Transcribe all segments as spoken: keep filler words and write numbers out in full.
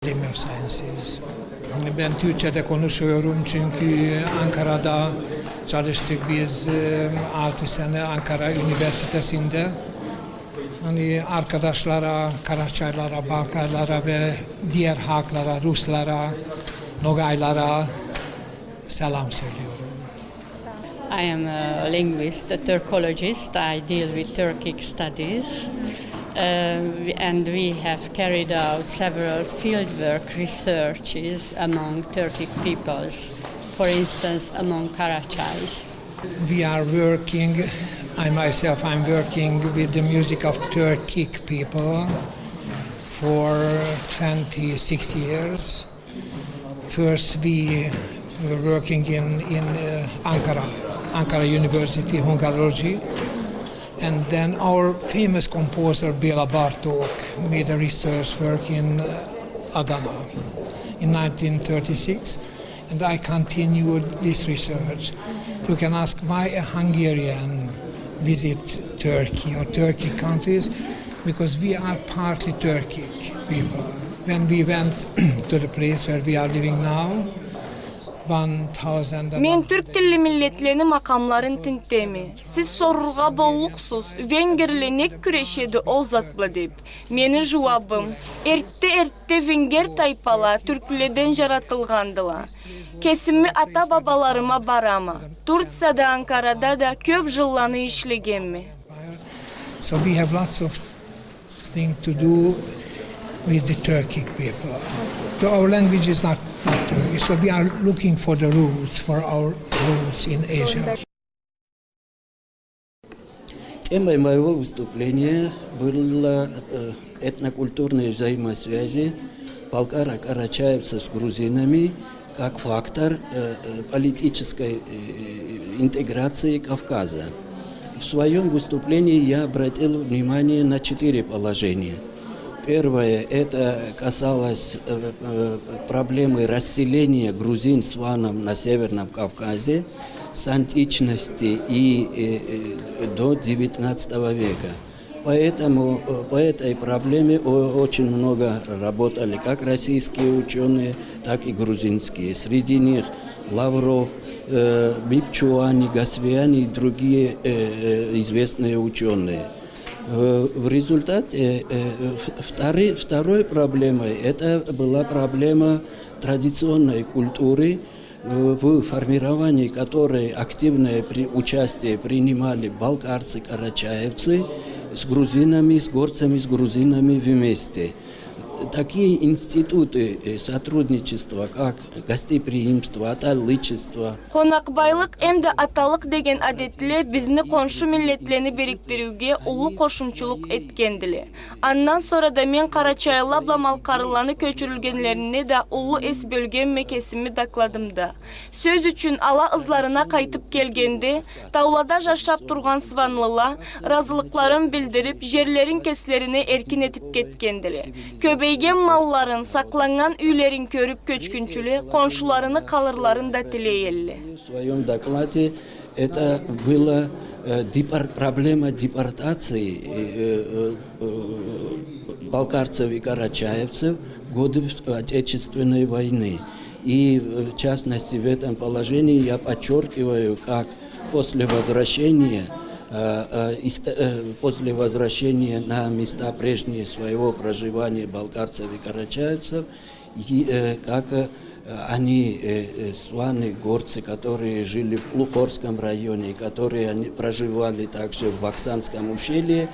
Dedim efsayensiz. Ben Türkçe'de konuşuyorum çünkü Ankara'da çalıştık biz, e, altı sene Ankara Üniversitesi'nde. Hani arkadaşlara, Karaçaylara, Balkarlara ve diğer halklara, Ruslara, Nogaylara selam söylüyorum. I am a linguist, a Turkologist. I deal with Turkic studies, uh, and we have carried out several fieldwork researches among Turkic peoples, for instance, among Karachais. We are working, I myself, I'm working with the music of Turkic people for twenty-six years. First, we were working in, in, uh, Ankara, Ankara University, Hungarology. And then our famous composer, Béla Bartók, made a research work in, uh, Adana in nineteen thirty-six. And I continued this research. You can ask why a Hungarian visit Turkey or Turkic countries, because we are partly Turkic people. When we went to the place where we are living now, one thousand and Мен тюрк тилли миллетлени макъамларын тинтеме. Сиз сорургъа боллукъсуз, венгерле нек кюрешеди ол зат бла деп. Мени жууабым, эртте-эртте венгер тайпала тюркледен жаратылгъандыла. Кесими ата-бабаларыма барама. Турцияда, Анкарада да кёп жылланы ишлегенме. So we have lots of thing to do with the Turkic people. So our language is not, not Turkish, so we are looking for the roots, for our roots in Asia. Темой моего выступления было, э, этнокультурные взаимосвязи балкаро-карачаевцев с грузинами как фактор, э, э, политической, э, интеграции Кавказа. В своём выступлении я обратил внимание на четыре положения. Первое, это касалось, э, э, проблемы расселения грузин сванов на Северном Кавказе с античности и, э, э, до девятнадцатого века. Поэтому, э, по этой проблеме о-, очень много работали как российские учёные, так и грузинские. Среди них Лавров, э, Бибчуани, Гасвиани и другие, э, э, известные учёные. Э, в результате, э, э, в-, втори-, второй проблемой это была проблема традиционной культуры, в, в формировании которой активное при-, участие принимали балкарцы, карачаевцы с грузинами, с горцами, с грузинами вместе. Такие институты, э, сотрудничества, как гостеприимство, аталычество. Къонакъбайлыкъ эмда аталыкъ деген адетле бизни къоншу миллетлени бирикдириуге уллу къошумчулукъ этгендиле. Андан сора да мен къарачайла бла малкъарлыланы кёчюрюлгенлерине да уллу эс бёлгенме кесими докладымда. Сёз ючюн, ала ызларына къайтып келгенде, таулада жашап тургъан сванлыла ыразылыкъларын билдирип, жерлерин кеслерине эркин этип кетгендиле. Кёбейген малларын, сакъланнган юйлерин кёрюп кёчгюнчюле къоншуларыны къалырларын да тилей элле. В своём докладе это была, э, депор-, проблема депортации, э, э, э, балкарцев и карачаевцев в годы Отечественной войны. И, э, в частности, в этом положении я подчёркиваю, как после возвращения, э, э, ист-, э, после возвращения на места прежние своего проживания балкарцев и карачаевцев, и, э, как, э, они, э, э, сваны, горцы, которые жили в Клухорском районе, которые они проживали также в Баксанском ущелье,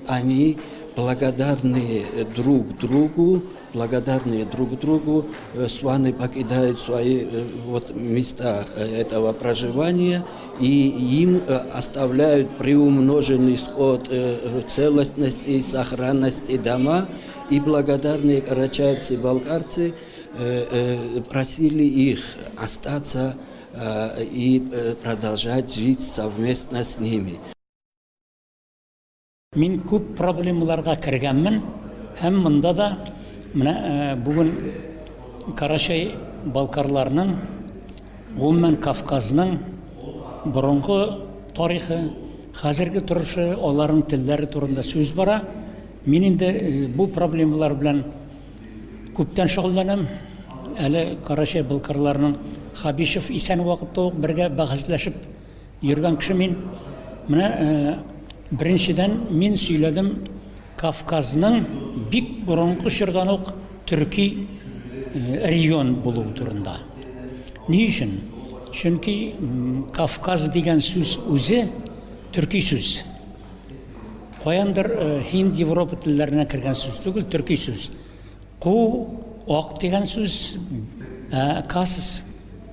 они благодарные, э, друг другу, благодарные друг другу, э, сваны покидают свои, э, вот, места, э, этого проживания, и им, э, оставляют приумноженный скот, э, э, целостности и сохранности дома, и благодарные карачаевцы, балкарцы, э, э, просили их остаться, э, и, э, продолжать жить совместно с ними. Мин кёп проблемаларгъа киргенме, хем мында да, мына, э, бюгюн къарачай-балкъарлыланы, гъумуман, Кавказны буруннгу тарихи, хазирги турушу, аланы тиллери турунда сёз бара. Мин энди, э, бу проблемалар бла Кёпден шугъулланам. Али къарачай-балкъарларыны Хабишев исен уакъытда ук бирге бахаслашып юрген киши мен. Мына, э, биринчиден, мен сёйледим Кавказны бик буруннгу чордан ук тюркий, э, регион болууу турунда. Не ючюн? Чюнки, м, Кавказ деген сёз ёзи тюркий сёз. Къояндыр, э, хинд, европа тиллерине кирген сёз тюгюл, тюркий сёз. Къуу, акъ деген сёз, э, кас,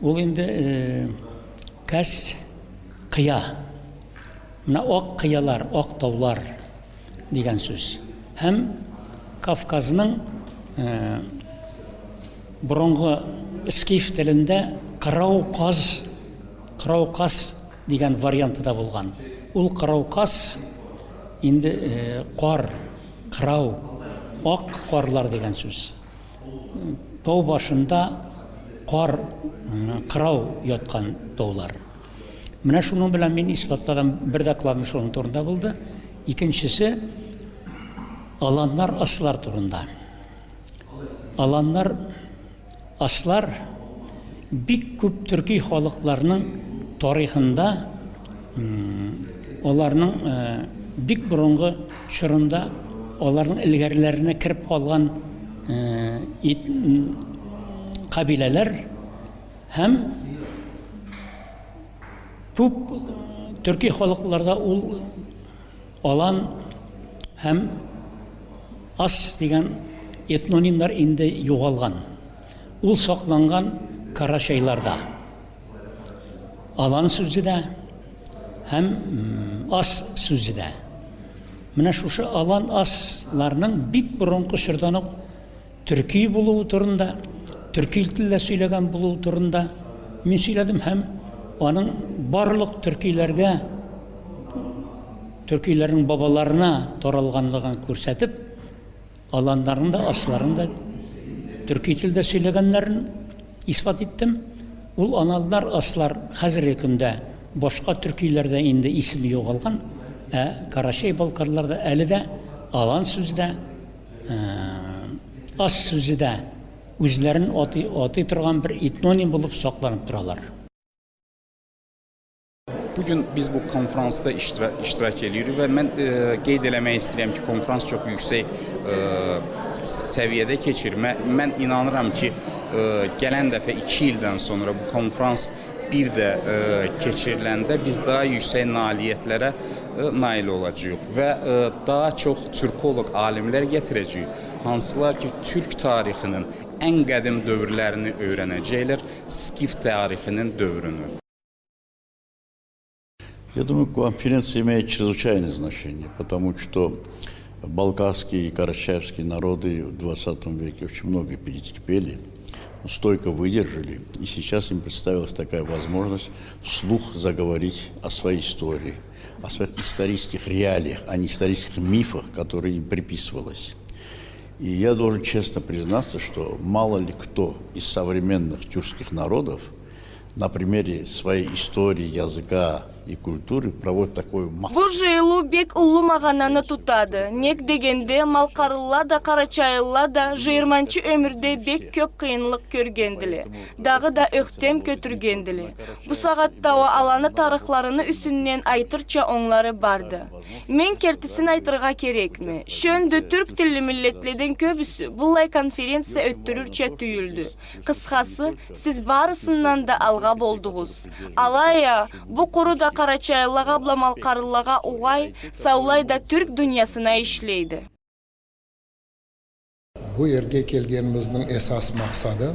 ол энди, э, кас, къыя. Мына акъ къыялар, акъ таулар деген сёз. Хем Кавказны, э, буруннгу скиф тилинде къырау къаз, къырау къаз деген варианты да болгъан. Ол къырау къаз энди, э, къар, къырау, акъ къарлар деген сёз. Тау башында къар, э, къырау ятхан таулар. Мына шуну бла мен исбатладым, бир докладым шуну турунда болду. Экинчиси, аланлар, аслар турунда. Аланлар, аслар бик кёп тюркий халкъларыны тарыхында, м, аланы, э, бик буруннгу чорунда аланы илгерилерине кирип къалгъан, э, ит-, м, къабилелер хем кёп тюркий халкъларда ол алан хем ас деген этнонимлер энди югъалгъан. Ол сакъланнган къарачайларда. Алан сёзю да хем, м, ас сёзю да. Мына шушы алан, асларыны бик буруннгу чордан ук тюркий болууу турунда, тюркий тилде сёйлеген болууу турунда мен сёйледим хем аны барлыкъ тюркейлеге, тюркейлени бабаларына таралгъанлыгъын кёрсетип, аланларыны да, асларыны да тюркий тилде сёйлегенлерин исбат этдим. Ол аланлар, аслар хазирги кюнде башха тюркейлерде энди исими югъалгъан, э, къарачай-балкъарларда али да алан сёзю да, э, ас сёзю да ёзлерин атый, атый тургъан бир этноним болуп сакъланып туралар. Bugün biz bu konferansda iştira-, iştirak edirik ve men, e, qeyd eləmək istəyirəm ki, konferans çox yüksək, e, səviyyədə keçir. Mə-, mən inanıram ki, e, gələn dəfə iki ildən sonra bu konferans bir də, e, keçiriləndə biz daha yüksək nailiyyətlərə, e, nail olacağıq və, e, daha çox türkoloq alimlər gətirəcəyik, hansılar ki, türk tarixinin ən qədim dövrlərini öyrənəcəklər, skif tarixinin dövrünü. Я думаю, конференция имеет чрезвычайное значение, потому что балкарские и карачаевские народы в двадцатом веке очень много перетерпели, стойко выдержали, и сейчас им представилась такая возможность вслух заговорить о своей истории, о своих исторических реалиях, а не исторических мифах, которые им приписывалось. И я должен честно признаться, что мало ли кто из современных тюркских народов на примере своей истории, языка и культуры проводит такую массу. Бу жыйылыу бек уллу магъананы тутады. Нек дегенде, малкъарлыла да, къарачайлыла да жыйырманчы ёмюрде бек кёп къыйынлыкъ кёргендиле. Дагъыда ёхтем кётюргендиле. Бусагъатда уа аланы тарыхларыны юсюнден айтырча онглары барды. Мен кертисин айтыргъа керекме. Шёндю тюрк тилли миллетледен кёбюсю быллай конференция ётдюрюрча тюйюлдю. Къысхасы, сиз барысындан да алгъа болдугъуз. Алай а, бу къуру да къарачайлылагъа бла малкъарлылагъа угъай, саулай да тюрк дуниясына ишлейди. Бу ерге келгенибизни эсас макъсады,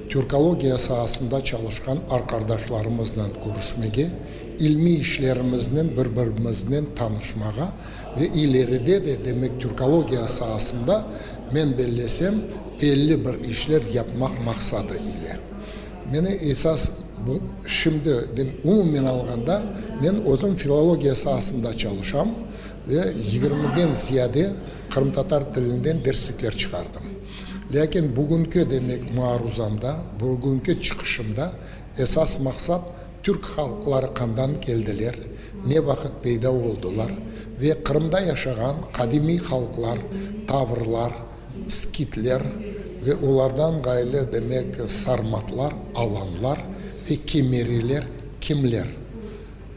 тюркология сагъасында чалышхан аркъардашларыбыздан кёрюшмеге, илмий ишлерибизни бир-бирибизден танышмагъа ва илериде да, демек, тюркология сагъасында, мен беллесем, белли бир ишлер япмакъ макъсады иле. Мени эсас бу, шимди, дем, умумен алгъанда, мен ёзюм филология сагъасында чалышам ва йигирмиден зияде къырымтатар тилинден дерсликлер чыгъардым. Лякин бюгюннгю, демек, маарузамда, бюгюннгю чыгъышымда эсас макъсат тюрк халкълары къандан келдилер, не вакъыт пейда болдулар ва Къырымда яшагъан къадимий халкълар, таврлар, скитлер, Э, олардан къайры, демек, сарматлар, аланлар ве кимерилер кимлер?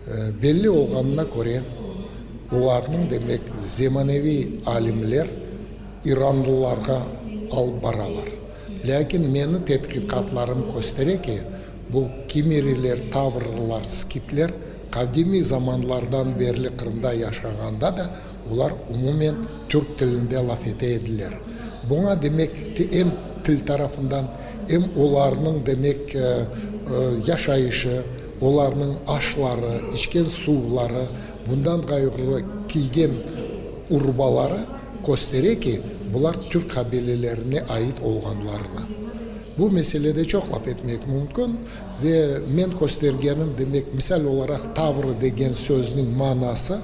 Э, белли болгъанына кёре, оланы, демек, заманауи алимле иранлыларгъа алып баралар. Лякин мени тетъкъикъатларым кёстере ки, бу кимерилер, таврлылар, скифлер къадими заманлардан берли Къырымда яшагъанда да, олар умумен тюрк тилинде лаф эте эдиле. Бунга, демек, ти-, эм тил тарафындан, эм оланы, демек, э, э, яшайышы, оланы ашлары, ичген суулары, мындан къайры кийген урбалары кёстере ки, булар тюрк къабилелерине аит болгъанларына. Бу меселеде чокъ лаф этмек мюмкюн, ве мен кёстергеним, демек, мисал оларакъ, тавр деген сёзню маънасы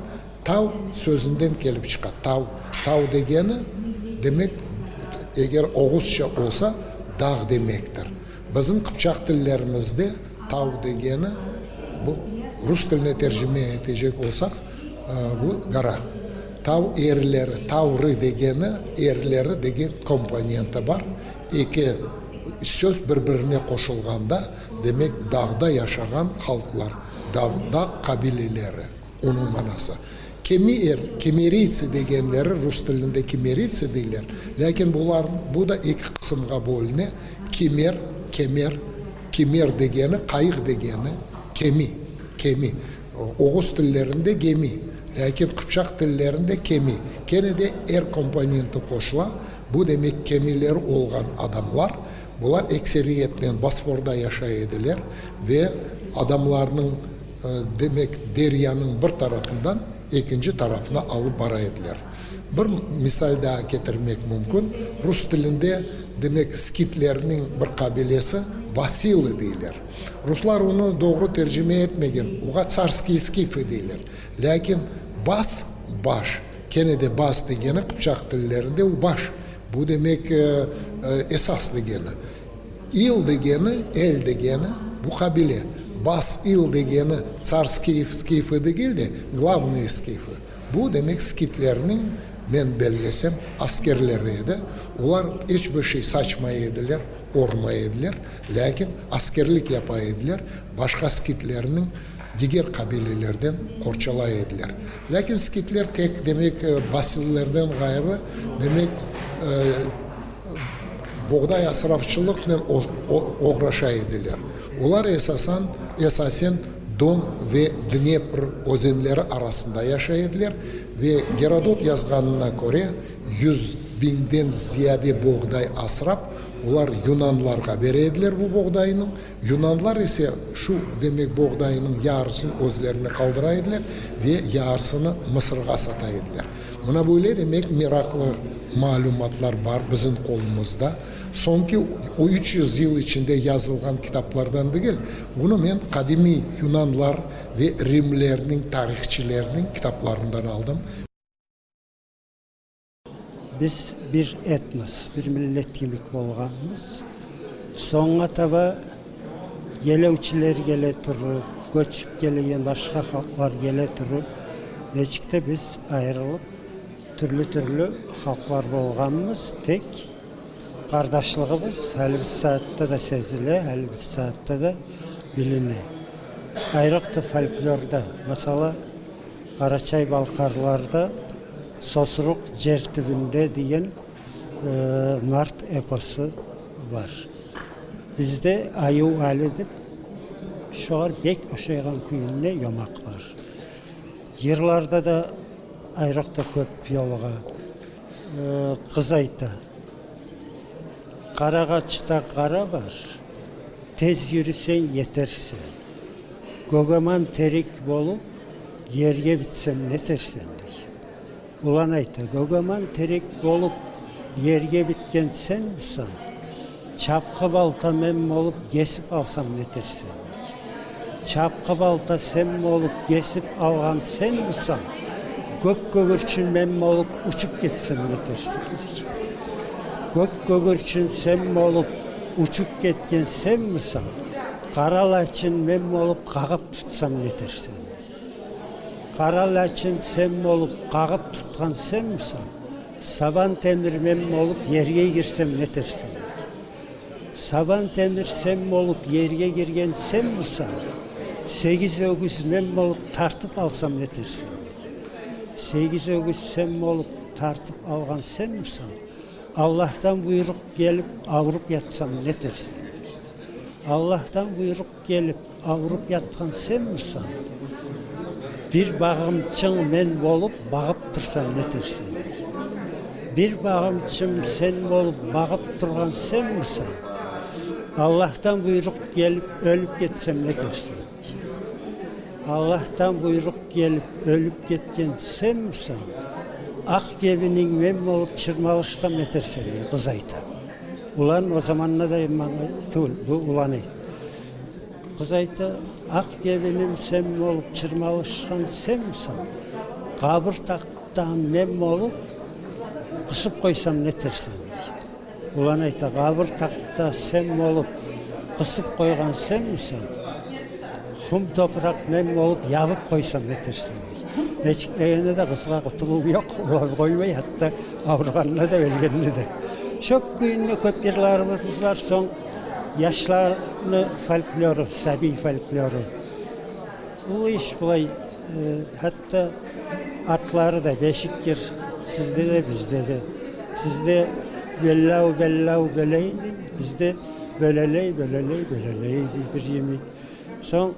тау сёзюнден келип чыкъгъан. Тау, тау дегени, демек, эгер огъузча болса, дагъ демекдир. Бизни къыпчакъ тиллерибизде тау дегени, бу рус тилине тержиме этежек болсакъ, э, бу гора. Тау эрлери, тавры дегени, эрлери деген компоненти бар. Эки сёз бир-бирине къошулгъанда, демек, дагъда яшагъан халкълар, дагъ-, дагъ къабилелери. Ону маънасы. Кеми-, эр-, кемерийцы дегенлери, рус тилинде кимерийцы дейле. Лякин булар, бу да эки къысымгъа бёлюне. Кимер, кемер, кимер дегени, къайыкъ дегени, кеми, кеми. О-, огъуз тиллеринде геми. Лякин къыпчакъ тиллеринде кеми. Кене да эр компоненти къошула. Бу, демек, кемилери болгъан адамлар. Булар эксериетден Босфорда яшай эдиле. Ве адамланы э, демек, дерьяны бир тарафындан экинчи тарафына алып бара эдиле. Бир мисал да кетирмек мюмкюн. Рус тилинде, демек, скифлени бир къабилеси василы дейле. Руслар ону догъру тержиме этмеген, огъа царские скифы дейле. Лякин бас, баш, кене да бас дегени къыпчакъ тиллеринде ол баш. Бу, демек, э, э, эсас дегени. Ил дегени, эл дегени, бу къабиле. Бас ил дегени царские скифы дегил да, главные скифы. Бу, демек, скифлени, мен беллесем, аскерлери эди. Олар хеч бир шей сачмай эдиле, урмай эдиле. Лякин аскерлик япа эдиле. Башха скифлени дигер къабилеледен къорчалай эдиле. Лякин скифле тек, демек, э, василледен къайры, демек, э, богъдай асыраучулукъ бла о-, о-, огъраша эдиле. Олар эсасан, эсасен Дон ве Днепр ёзенлери арасында яшай эдиле. Ве Геродот язгъанына кёре, юз бингден зияде богъдай асырап, олар юнанларгъа бере эдиле бу богъдайны. Юнанлар эсе шу, демек, богъдайны ярысын ёзлерине къалдыра эдиле ве ярысыны Мысыргъа сата эдиле. Мына бёле, демек, меракълы малюматлар бар бизни къолубузда. Сонгу о юч юз йыл ичинде язылгъан китаплардан дегил, муну мен къадими юнанлар ве римлени тарихчилерини китапларындан алдым. Биз бир этнос, бир миллет кибик болгъанбыз. Сонггъа таба гелеучюлер геле туруп, кёчюп гелеген башха халкълар геле туруп, нечик да биз айырылып, тюрлю-тюрлю халкълар болгъанбыз. Тек къардашлыгъыбыз хали бу сагъатда да сезиле, хали бу сагъатда да билине. Айрокъда фольклорда, масала, къарачай-балкъарларда «Сосурукъ джер тюбюнде» деген, э, нарт эпосу бар. Бизде «Айыу Али» деп, шогъар бек ошайгъан кюйюнде ёмакъ бар. Джырларда да айрокъда кёп ёлугъа, э, къыз айта: «Къарагъачда къара бар, тез юрюсенг, етерсен. Гёгеман терек болуп, ерге битсем, нетерсен?» — дей. Улан айта: «Гёгеман терек болуп, ерге битген сенмисен, чапхы балта мен болуп, кесип алсам, нетерсен? Чапхы балта сен болуп, кесип алгъан сенмисен, кёк кёгюрчюн мен болуп, учуп кетсем, нетерсен?» — дей. «Кёк кёгюрчюн сен болуп, учуп кетген сенмисен, къара лачын мен болуп, къагъып тутсам, нетерсен? Къара лачын сен болуп, къагъып тутхан сенмисен, сабан темир мен болуп, ерге кирсем, нетерсен?» Сабан темир сен болуп, ерге кирген сенмисе, сегиз ёгюз мен болуп тартып алсам, нетерсен? Сегиз ёгюз сен болуп тартып алгъан сенмисе, Аллахдан буйрукъ келип, ауруп ятсам, нетерсен? Аллахдан буйрукъ келип, ауруп ятхан сенмисе, бир багъымчынг мен болуп багъып турсам, нетерсен? Бир багъымчым сен болуп багъып тургъан сенмисе, Аллахдан буйрукъ келип, ёлюп кетсем, нетерсен? Аллахдан буйрукъ келип, ёлюп кетген сенмисе, акъ кебининг мен болуп чырмалышсам, нетерсен? Къыз айта. Улан о заманда да манга тюл, бу улан эди. Къыз айта: «Акъ кебиним сен болуп чырмалышхан сенмисе, къабыр тахта мен болуп къысып къойсам, нетерсен?» Улан айта: «Къабыр тахта сен болуп къысып къойгъан сенмисе, хум топуракъ мен болуп ябып къойсам, нетерсен?» Нечиклегенде да къызгъа къутулуу ёкъ, улан къоймай, хатта ауругъанына да, ёлгенине да. Шо кюйюнде кёп йырларыбыз бар. Сонг яшланы фольклору, сабий фольклору. Уллу иш былай, э, хатта атлары да, бешик йыр, сизде да, бизде да. Сизде беллау, беллау, бёлей, бизде бёлелей, бёлелей, бёлелей, дей, бир йимик. Сонг: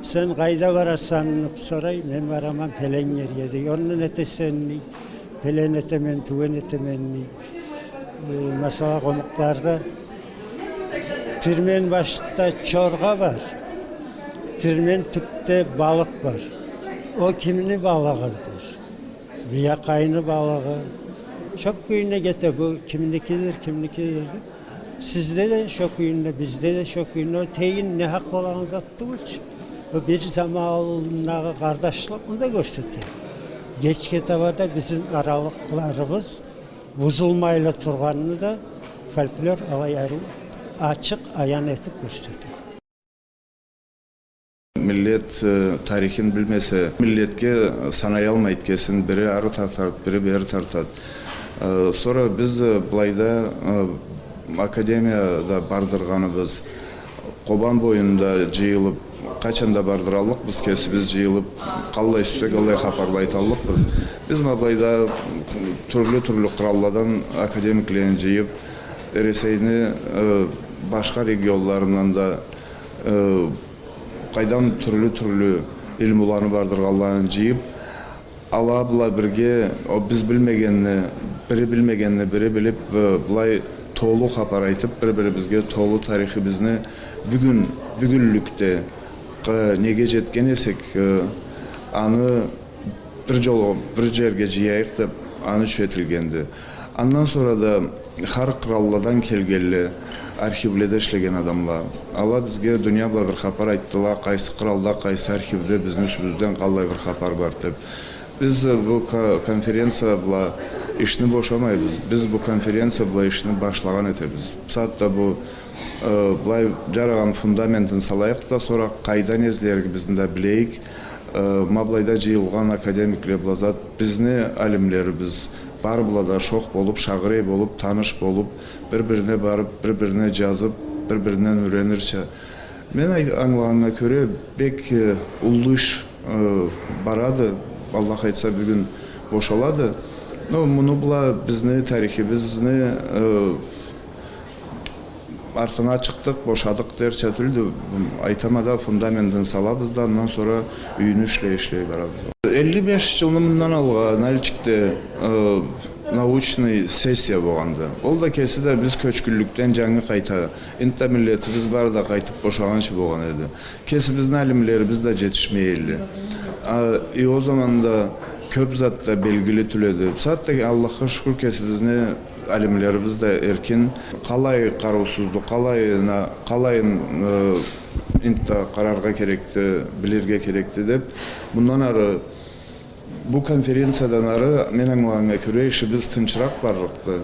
«Сен къайда барасан?» — деп сорай. «Мен барама пелен ерге», — дей. «Онда нетесен?» — дей. «Пелен этемен, тюген этемен», — дей. Э, масала, къумукъларда: «Тирмен башда чоргъа бар, тирмен тюпде балыкъ бар. О кимни балыгъыдыр?» «Биякъайны балыгъы». Шо кюйюнде кете бу, кимникидир, кимникидир деп. Сизде да шо кюйюнде, бизде да шо кюйюнде. Ол тегин, нахакъ болагъан зат тюгюлчю. Ол бир замандагъы къардашлыкъны да кёрсете. Кечге таба да бизни аралыкъларыбыз бузулмайла тургъанын да фольклор алай ариу ачыкъ аян этип кёрсете. Миллет, э, тарихин билмесе, миллетге санаялмайды кесин, бири ары тартады, бири бери тартады. Э, сора биз, э, былайда, э, академияда бардыргъаныбыз, Къобан боюнда джыйылып, къачан да бардыраллыкъбыз кесибиз джыйылып, къаллай сюйсек, аллай хапарла айталлыкъбыз. Биз ма былайда тюрлю-тюрлю къралладан академиклени джыйып, Эресейни, э, башха регионларындан да, э, къайдан тюрлю-тюрлю илмуланы бардыргъанланы джыйып, ала бла бирге, о, биз билмегенни, бири билмегенни бири билип, э, былай толу хапар айтып, бир-бирибизге толу тарихибизни бюгюн, бюгюнлюкде, э, неге джетген эсек, э, аны бир джол, бир джерге джыяйыкъ деп, аны ючюн этилгенди. Андан сора да хар къралладан келгенле, архивледе ишлеген адамла. Ала бизге дуния бла бир хапар айтдыла, къайсы къралда, къайсы архивде бизни юсюбюзден къаллай бир хапар бар деп. Биз, э, бу ко-, конференция бла ишни бошамайбыз. Биз бу конференция бла ишни башлагъан этебиз. Бусагъатда бу, э, былай джарагъан фундаментин салайыкъ да, сора къайдан излеригибизни да билейик. Э, ма былайда джыйылгъан академикле бла зат, бизни алимлерибиз бары бла да шох болуп, шагъырей болуп, таныш болуп, бир-бирине барып, бир-бирине джазып, бир-биринден юренирча. Мен ай-, ангылагъаннга кёре, бек, э, уллу иш, э, барады. Аллах айтса, бюгюн бошалады. Но муну бла бизни тарихибизни, э, артына чыкъдыкъ, бошадыкъ дерча тюлдю. Айтама да, фундаментин салабыз да, андан сора юйюню ишлей-ишлей барабыз. Элли беш джылны мындан алгъа Нальчикде, э, научный сессия болгъанды. Ол да кеси да биз кёчгюнлюкден джангы къайта, энтда миллетибиз бары да къайтып бошагъанча болгъан эди. Кесибизни алимлерибиз да джетишмей эдиле. А, и ол заманда кёп зат да белгили тюл эди. Бусагъатда, Аллахха шукур, кесибизни алимлерибиз да эркин. Къалай къарыусузду, къалайына, къалайын, э, энтда къараргъа керекди, билирге керекди деп. Мындан ары, бу конференциядан ары, мен ангылагъаннга кёре, ишибиз тынчыракъ барлыкъды.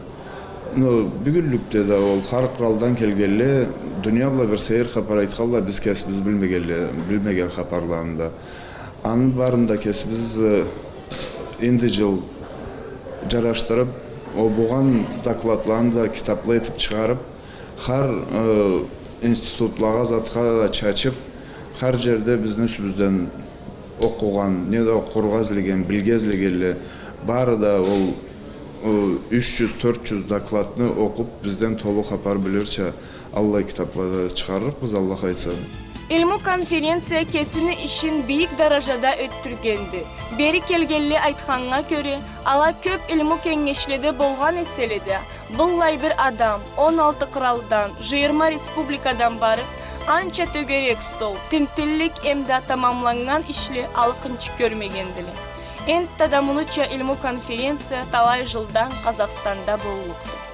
Но бюгюнлюкде да ол хар къралдан келгенле, дуния бла бир сейир хапар айтханла, биз кесибиз билмегенле, билмеген хапарланы да. Аны барын да кесибиз, э, энди джыл джарашдырып, ол болгъан докладланы да китапла этип чыгъарып, Хар, э, институтлагъа, затха чачып, хар джерде бизни юсюбюзден окъугъан, неда окъургъа излеген, билирге излегенле, бары да ол, э, юч джюз, тёрт джюз докладны окъуп, бизден толу хапар билирча, аллай китапла да чыгъарырыкъбыз, Аллах айтса. Илму конференция кесини ишин бийик даражада ётдюргенди. Бери келгенле айтханнга кёре, ала кёп илму кенгешледе болгъан эселе да, быллай бир адам он алты къралдан, джыйырма республикадан барып, анча тёгерек стол, тинтиллик эмда тамамланнган ишле алкъынчы кёрмегендиле. Энтта да мунуча илму конференция талай джылдан Къазахстанда боллукъду.